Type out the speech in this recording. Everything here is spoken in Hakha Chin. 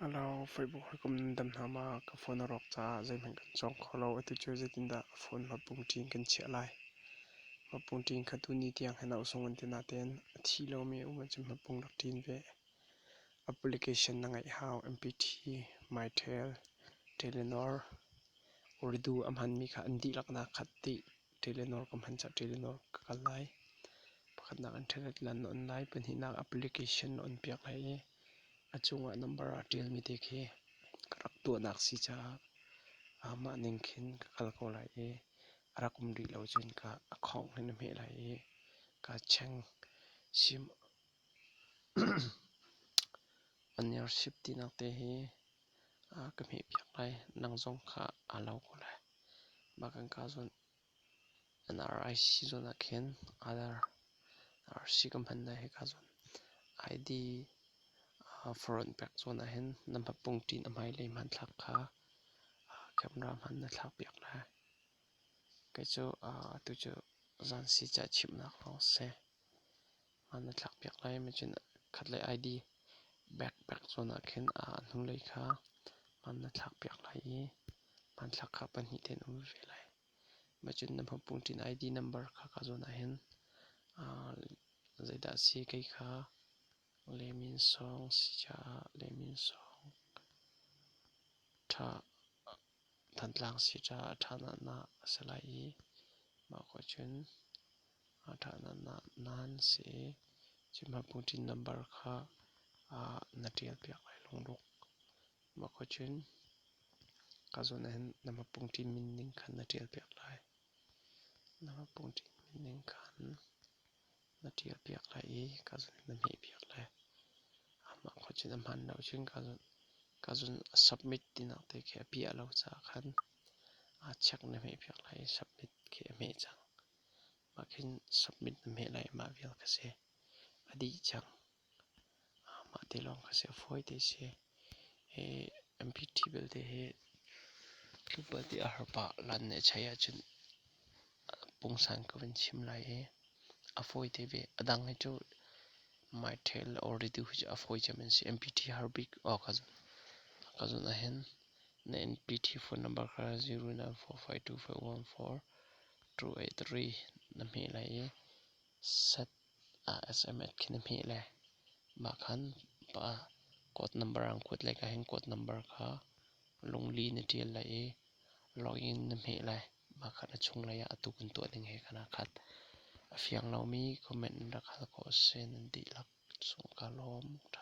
Alo, Facebook hawikom nan dam hna ma? Ka phone a rawk caah zeihmanh kan cawng kho lo. Atu cu zeitindah phone hmapungṭin kan chiah lai? Hmapungṭin kha tuni tiang hin a usung an ti nain a thi lomi a um ahcun hmapung rak ṭin ve. Application na ngeih hau. MPT, Mytel, Telenor, Urdu a hmanmi kha an dihlak naa khat dih. Telenor ka hman caah Telenor ka kal lai. Pakhatnak internet lan na on lai. Pahnihnak application na on piak lai i a cungah number aa ṭialmi te khi ka rak tuahnak si caah mah ning khin ka kal ko lai i a rak um rih lo cun ka a khawng in a hmeh lai i kaa cheng. Sim ownership tinak te hi ka hmehpiak lai. Nang zong kha aa lo ko lai. Mah kan ka zawn NRIC zawn ah khin other RC ka hman lai hika zawn ID front pek zawn ah hin na hmapungṭin a hmailei hmanthlak kha camera hman na thlakpiak lai. Kei cu atu cu zan si ca chimhnak lawng si. Hman na thlakpiak lai cun khatlei ID backpack zawn ah khin a hnulei kha hman na thlakpiak lai i hmanthlak kha pahnih tein um ve lai. Mah cun na hmapungṭin ID number kha ka zawn ah hin zeidah a si kei kha Lemin Sawng si caah Lemin Sawng ṭha Thantlang si caah ṭha nah a si lai i mah khawh cun ṭha nah nan si i cu hmapungṭin number kha na ṭialpiak lai lungruk. Mah khawh cun ka zawn ah hin na hmapungṭin min ning khan na ṭialpiak lai. Na hmapungṭin min ning khan na ṭialpiak lai i ka zawn na hmehpiak lai. Mah khawh cun a hmaan lo cun ka zawn submit tinak te khi a piah lo caah khan check na hmehpiak lai i submit khi a hmeh cang. Mah khin submit na hmeh lai i mah vial kha si. A dih cang. Mah te lawng kha si a fawi te si. Hi MPT belte hi tlawmpal te a har pah. Lan nih a chei ahcun pungsan ka van chim lai i a fawi te ve. A dang hi cu Mytel le Ooredoo hi cu a fawi cem an si. MPT har bik aw ka zun. Ka zun ahhin na NPT phone number kha 09452514 283 na hmeh lai i set SMS khi na hmeh lai. Mah khan code number an kuat lai ka hin code number kha lungli na ṭial lai i login na hmeh lai. Mah kha na chunglei ah atu kan tuah ning he khan aa khat. A fiang lomi comment in rak hal khawh a si. Nan dihlak cung kaa lawm. Ṭha.